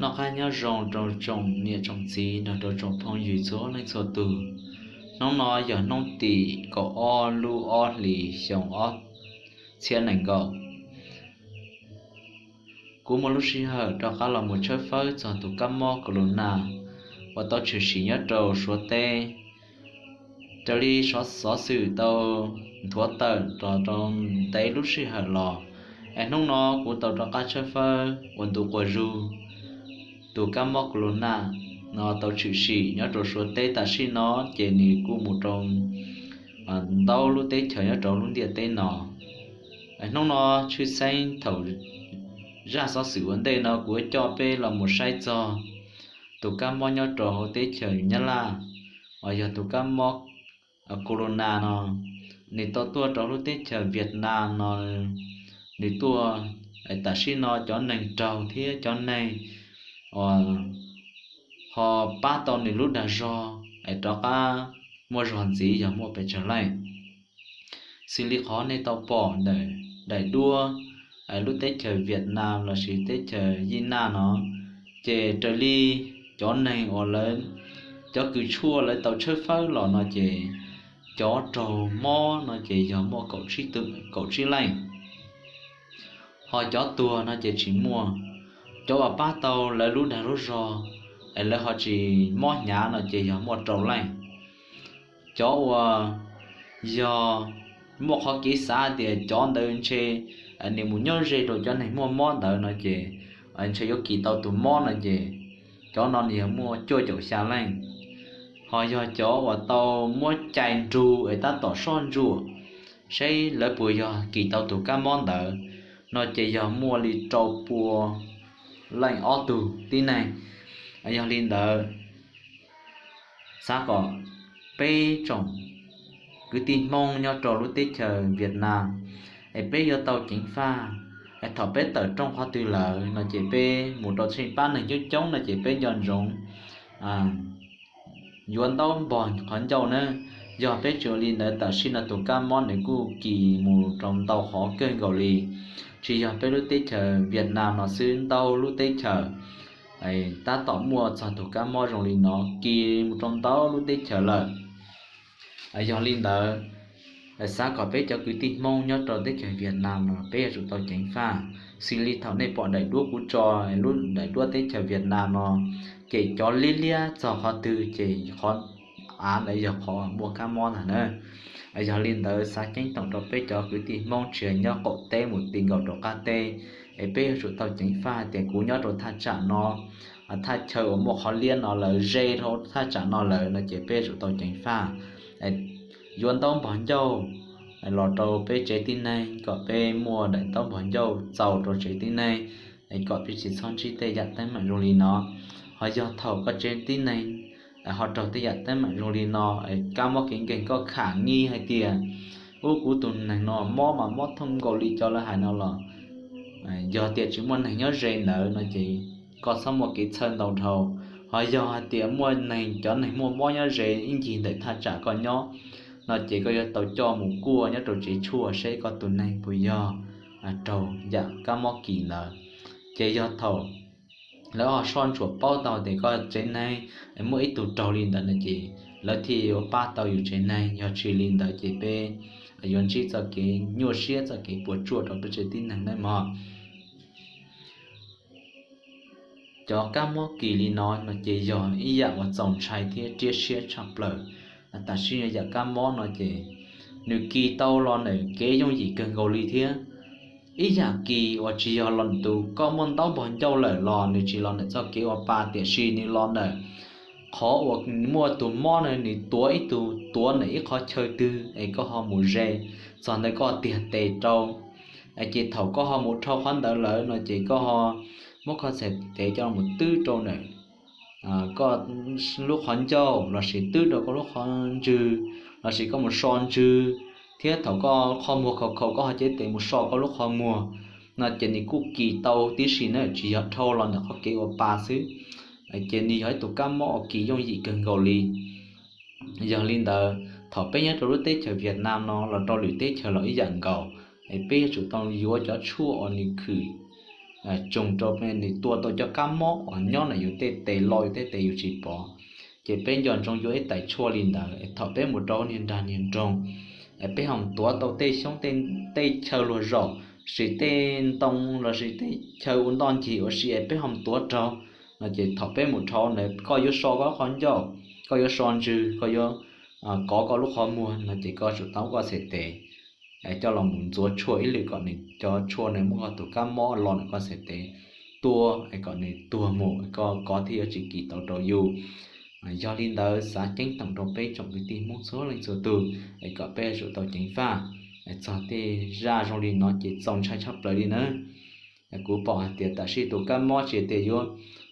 Noj qab nyob zoo rau tsoom niam tsoom txiv nrog rau tsoom phooj ywg txhua leej txhua tus. Hnub no yog hnub tim kaum ob lub ob hlis xyoo ob txhiab nees nkaum. Kuv muaj lub sij hawm rov qab los mus tshawb fawb txog tus kab mob corona uas tau tshwm sim nyob rau Suav teb. Raws li xov xwm tau nthuav tawm rau ntev lub sij hawm los, es hnub no kuv tau rov qab tshawb fawb ua ntu quas zug tus kab mob corona no tau tshwm sim nyob rau Suav teb tam sim no, ces nws kuj mus rau ntau lub teb chaws nyob rau lub ntiaj teb no. Hnub no tshwj xeeb thaum zaj xov xwm ua ntej no kuv coj peb los mus saib txog tus kab mob nyob rau hauv teb chaws Nyab Laj, uas yog tus kab mob corona no, nws tau tuaj rau lub teb chaws Vietnam no. Nws tuaj, tam sim no cov neeg raug thiab cov neeg uas ho pab tau nws lub dag zog es rov qab muaj zog ntxiv yog muaj pes tsawg leej. Xws li qhov nej tau pom ntawm daim duab lub teb chaws Vietnam lossis teb chaws Yij Naj no, ces raws li cov neeg uas lawv, cov kws tshuaj lawv tau tshawb fawb los no ces cov raug mob no ces yog muaj kaum tsib leej, ho cov tuag no ces tsis muaj. Cov uas pab tau lawv lub dag lub zog es lawv ho tsis mob hnyav no ces yog muaj rau leej. Cov uas yog muaj qhov kev xav tias cov ntawd ntshe nws mus nyob ze rau cov neeg muaj mob ntawd no ces ntshe yuav kis tau tus mob no ces cov no nws yog muaj cuaj caum xya leej. Ho yog cov uas tau muab cais nrug es tab tom soj ntsuam saib lawv puas yog kis tau tus kab mob ntawd no ces yog muaj li rau pua leej ob tug tib neeg. Yog li ntawd, xav kom peb tsoom kwv tij Hmoob nyob rau lub teb chaws Vietnam es peb yuav tau ceev faj. Es thaum peb tawm rooj qhov twg lawm no ces peb mus rau tseem pab neeg coob coob no ces peb nco ntsoov yuav ntaub npog qhov ncauj na. Yog peb tsis ua li ntawd tam sim no tus kab mob nws kuj kis mus rau ntau qhov kawg nkaus li. Tsis yog peb lub teb chaws Vietnam no xwb, ntau lub teb chaws tab tom muaj txog tus kab mob zoo li no kis mus rau ntau lub teb chaws lawm. Yog li ntawd, xav kom peb cov kwv tij Hmoob nyob rau teb chaws Vietnam no peb yuav tsum tau ceev faj. Xws li thaum nej pom daim duab kuv tso, lub daim duab teb chaws Vietnam no, ces cov liab liab txog qhov twg ces qhov av ntawd yog qhov muaj kab mob ntag na. Yog li ntawd xav ceeb toom rau peb cov kwv tij Hmoob tsis hais nyob qaum teb mus ti nkaus rau qab teb, es peb yuav tsum tau ceev faj hais tias kuv nyob rau thaj tsam no, thaj chaw uas muaj qhov liab no lawm, ze rau thaj tsam no lawm no ces peb yuav tsum tau ceev faj. Yuav ntaub npog ncauj los rau peb tsev tib neeg kom peb muaj daim ntaub npog ncauj txaus rau tsev tib neeg, kom peb tsis txhob ntsib tej yam teeb meem zoo li no. Ho yog thaum koj tsev tib neeg ho raug tej yam teeb meem zoo li no, kab mob kev nkeeg koj kham nghi hais tias, ub, kuv tus neeg no mob mas mob thooj nkaus li cov lawv hais no los, yog tias tsis muaj neeg nyob ze ntawd no ces koj txhob muaj kev txhawj ntau dhau. Ho yog hais tias muaj neeg, cov neeg muaj mob nyob ze ib ncig ntawm thaj tsam koj nyob no ces koj yuav tau coj mus kuaj nyob rau tsev tshuaj seb koj tus neeg puas yog raug yam kab mob kis ntawd. Ces yog thaum lawv ho soj ntsuam paub tau tias koj tsev neeg muaj ib tug raug li ntawd no ces lawv thiaj yuav pab tau yus tsev neeg, yog tsis li ntawd ces peb yuav ntsib txoj kev nyuaj siab, txoj kev puas tsuaj rau peb tsev tib neeg nawb mog. Cov kab mob kis li no no ces yog ib yam uas txaus ntshai thiab riab siab tshaj plaws. Tam sim no yam kab mob no ces nws kis tau los ntawm kev yooj yim kawg nkaus li thiab. Ib yam kis uas tsis yog los ntawm tus koj muaj ntaub npog ncauj lawm los nws tsis los ntawm txoj kev ua pa, tiam sis nws los ntawm qhov uas muaj tus mob na, nws tuav ib tug, tuav ntawm ib qhov chaw twg es koj ho mus ze, txog ntawd koj tiag tes rau, ces thaum koj ho mus dhau qhov ntawd lawm no ces koj ho muab koj txhais tes coj mus twb rau ntawm koj lub qhov ncauj lossis twb rau koj lub qhov ntswg, lossis koj mus so ntswg, thiab thaum koj qhov muag khaus khaus koj ho cev tes mus so koj lub qhov muag no ces nws kuj kis tau tib si na, tsis yog dhau los ntawm qhov kev ua pa xwb. Ces nws yog ib tug kab mob uas kis yooj yim kawg nkaus li. Yog li ntawd, thaum peb nyob rau lub teb chaws Vietnam no los rau lwm teb chaws los ib yam nkaus, es peb yuav tsum tau yuav cov tshuaj uas nws khwm tsoos rau nws tua tau cov kab mob uas nyob ntawm yus tej tes, lo yus tej tes yus tsis pom. Ces peb nco ntsoov yuav ib tais tshuaj li ntawd es thaum peb mus rau niag nrag niag nroog, peb ho tuav tau tej xyoob tej chaw luag zaum, sis tej ntoo lossis tej chaw ua ntoj ncig ua si es peb ho tuav raug no ces thaum peb mus dhau ntawd koj yuav so koj qhov ncauj, koj yuav so ntswg, koj yuav kov koj lub qhov muag no ces koj tsum tau muab koj txhais tes coj los mus ntxuav tshuaj ib lwm kom nws cov tshuaj ntawd muab koj tus kab mob los ntawm koj txhais tes tua es kom nws tuag mus, koj kov thiaj yuav tsis kis tau rau yus. Yog li ntawd xav ceeb toom rau peb tsoom kwv tij Hmoob txhua leej txhua tus es kom peb tsum tau ceev faj txog tej zaj zoo li no ces txaus ntshai tshaj plaws li nawb. Kuv pom hais tias tam sim tus kab mob tsis tias yuav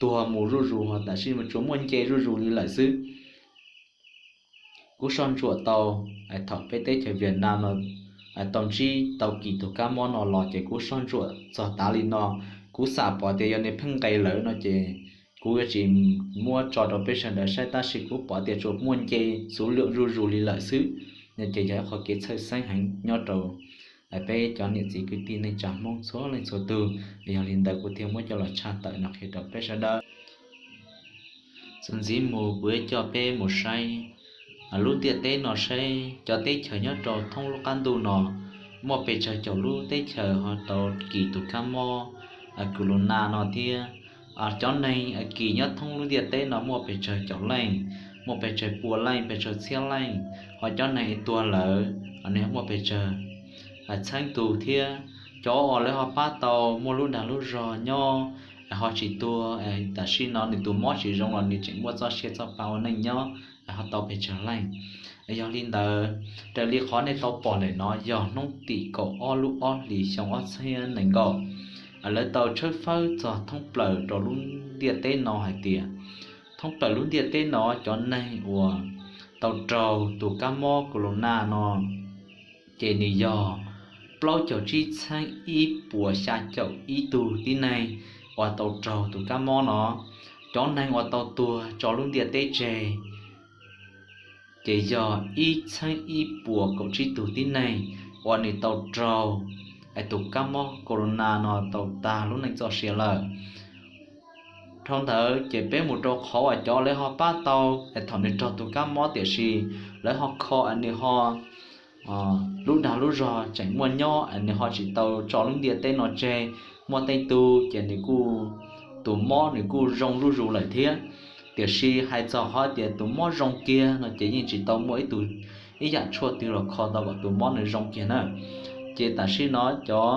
tuag mus zuj zus, ho tam sim mas tsuas muaj nce zuj zus li lawm xwb. Kuv soj ntsuam tau, thaum peb teb chaws Vietnam no tau ntsib tau kis tus kab mob no los ces kuv soj ntsuam txog tav li no. Kuv xam pom tias yog nws pheej nqes lawm no ces kuv yuav tsis muab tso rau peb sawv daws saib, tab sis kuv pom tias tsuas muaj nce xuv lwm zuj zus li lawm xwb. No ces yog ib qhov kev txhawj xeeb heev nyob rau peb cov niam txiv kwv tij neej tsa Hmoob txhua leej txhua tus. Yog li ntawd kuv thiaj muab coj los tshaj tawm no qhia rau peb sawv daws. Txuas ntxiv mus kuv yuav coj peb mus saib lub ntiaj teb no saib cov teb chaws nyob rau thoob lub qab ntuj no muaj pes tsawg caum lub teb chaws ho tau kis tus kab mob corona no thiab. Cov neeg kis nyob thoob lub ntiaj teb no muaj pes tsawg caum leej, muaj pes tsawg pua leej, pes tsawg txhiab leej, ho cov neeg tuag lawm nws muaj pes tsawg txheeb tus thiab. Cov uas lawv ho pab tau muaj lub dag lub zog nyob ho tsis tuag, tam sim no nws tus mob tsis zoo los nws tseem muaj txoj sia txoj pa ua neej nyob ho tau pes tsawg leej. Yog li ntawd, raws li qhov nej tau pom ntawm no yog hnub tim kaum ob lub ob hlis xyoo ob txhiab nees nkaum, lawv tau tshawb fawb txog thoob plaws rau lub ntiaj teb no hais tias thoob plaws lub ntiaj teb no cov neeg uas tau raug tus kab mob corona no ces nws yog plaub caug tsib txheeb ib puas xya caum ib tug tib neeg uas tau raug tus kab mob no. Cov neeg uas tau tuag tso lub ntiaj teb tseg ces yog ib txheeb ib puas kaum tsib tug tib neeg uas nws tau raug tus kab mob corona no tau tag lub neej txoj sia lawm. Dhau ntawd ces peb mus rau qhov uas cov lawv ho pab tau thaum nws raug tus kab mob tiam sis lawv ho kho nws ho lub dag lub zog tseem muaj nyob, nws ho tsis tau tso lub ntiaj teb no tseg. Muaj tej tug ces nws kuj, tus mob nws kuj zoo zuj zus lawm thiab. Tiam sis hais txog qhov tias tus mob zoo kiag no ces yeej tsis tau muaj ib tug, ib yam tshuaj twg los kho tau kom tus mob nws zoo kiag na. Ces tam sim no cov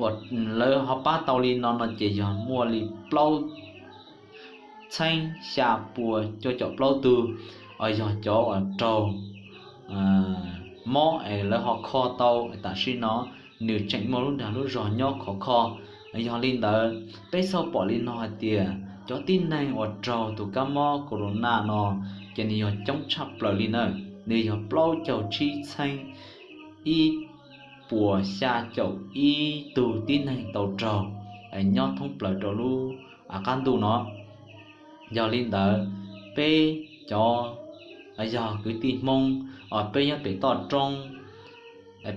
uas lawv ho pab tau li no no ces yog muaj li plaub txheeb xya pua cuaj caum plaub tug, yog cov uas raug mob es lawv ho kho tau tam sim no nws tseem muaj lub dag lub zog nyob khov kho. Yog li ntawd peb xauj pom li no hais tias cov tib neeg uas raug tus kab mob corona no ces nws yog coob tshaj plaws li na. Nws yog plaub caug tsib txheeb ib puas xya caum ib tug tib neeg tau raug nyob thoob plaws rau lub qab ntuj no. Yog li ntawd peb cov yog kwv tij Hmoob, peb nyob pem toj roob,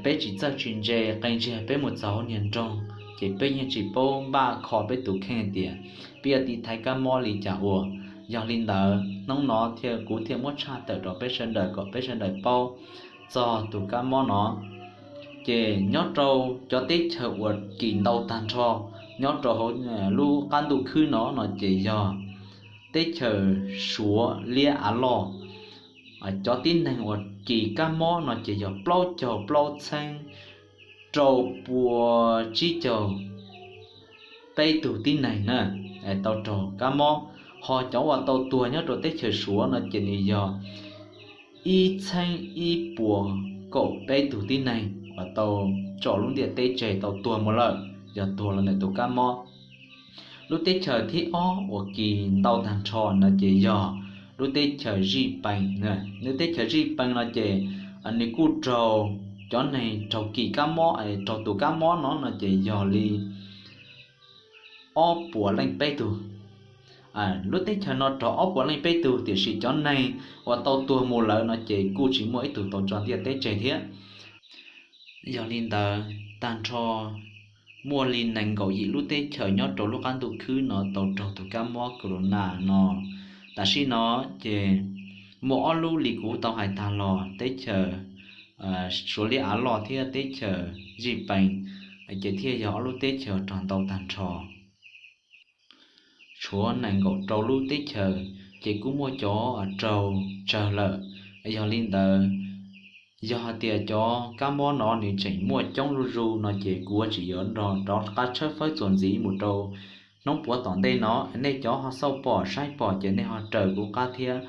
peb tsis txawj tsis ntse, qee zaug peb mus txog hauv niag nroog ces peb yeej tsis paub npaj kho peb tus kheej tias peb yuav tiv thaiv kab mob li cas ua. Yog li ntawd hnub no thiaj kuv thiaj muab tshaj tawm rau peb sawv daws kom peb sawv daws paub txog tus kab mob no. Ces nyob rau cov teb chaws uas kis ntau tag nrho nyob rau hauv lub qab ntuj khwb no no ces yog teb chaws Suav liab av loj. Cov tib neeg uas kis kab mob no ces yog plaub caug plaub txheeb rau pua tsib caug peb tug tib neeg na tau raug kab mob. Ho cov uas tau tuag nyob rau teb chaws Suav no ces nws yog ib txheeb ib puas kaum peb tug tib neeg uas tau tso lub ntiaj teb tseg tau tuag mus lawm, yog tuag los ntawm tus kab mob. Lub teb chaws thib ob uas kis ntau tag nrho no ces yog lub teb chaws Zij Pees. Lub teb chaws Zij Pees no ces nws kuj raug cov neeg raug kis kab mob, raug tus kab mob no no ces yog li ob puas leej peb tug. Lub teb chaws no raug ob puas leej peb tug tiam sis cov neeg uas tau tuag mus lawm no ces kuj tsis muaj ib tug tau tso ntiaj teb tseg thiab. Yog li ntawd tag nrho muaj li nees nkaum yim lub teb chaws nyob rau lub qab ntuj khwb no tau raug tus kab mob corona no. Tam sim no ces muaj ob lub li kuv tau hais tag los, teb chaws Suav liab av loj thiab teb chaws Zij Pees, ces thiaj yog ob lub teb chaws raug ntau tag nrho. Tshuav nees nkaum rau lub teb chaws ces kuj muaj cov raug tsawg lawm. Yog li ntawd, yog hais tias cov kab mob no nws tseem muaj coob zuj zus no ces kuv tseem yuav nrog rov qab tshawb fawb txuas ntxiv mus rau hnub puav tom ntej no. Nej cov ho xauj pom saib pom ces nej ho raws kuv qab thiab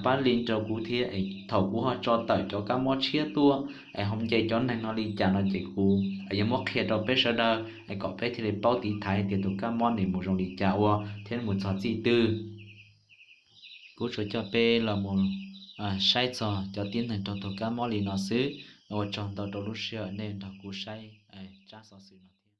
pab li rau kuv thiab. Thaum kuv ho tso tawm cov kab mob tshiab tuaj es ho nce cov neeg no li cas no ces kuv yuav muab qhia rau peb sawv daws kom peb thiaj li paub tiv thaiv tias tus kab mob nws mus zoo li cas ua thiab mus txog txij twg. Kuv tsuas coj peb los mus saib txog cov tib neeg raug tus kab mob li no xwb. Ua tsaug ntau rau lub sij hawm nej nrog kuv saib tsab xov xwm no.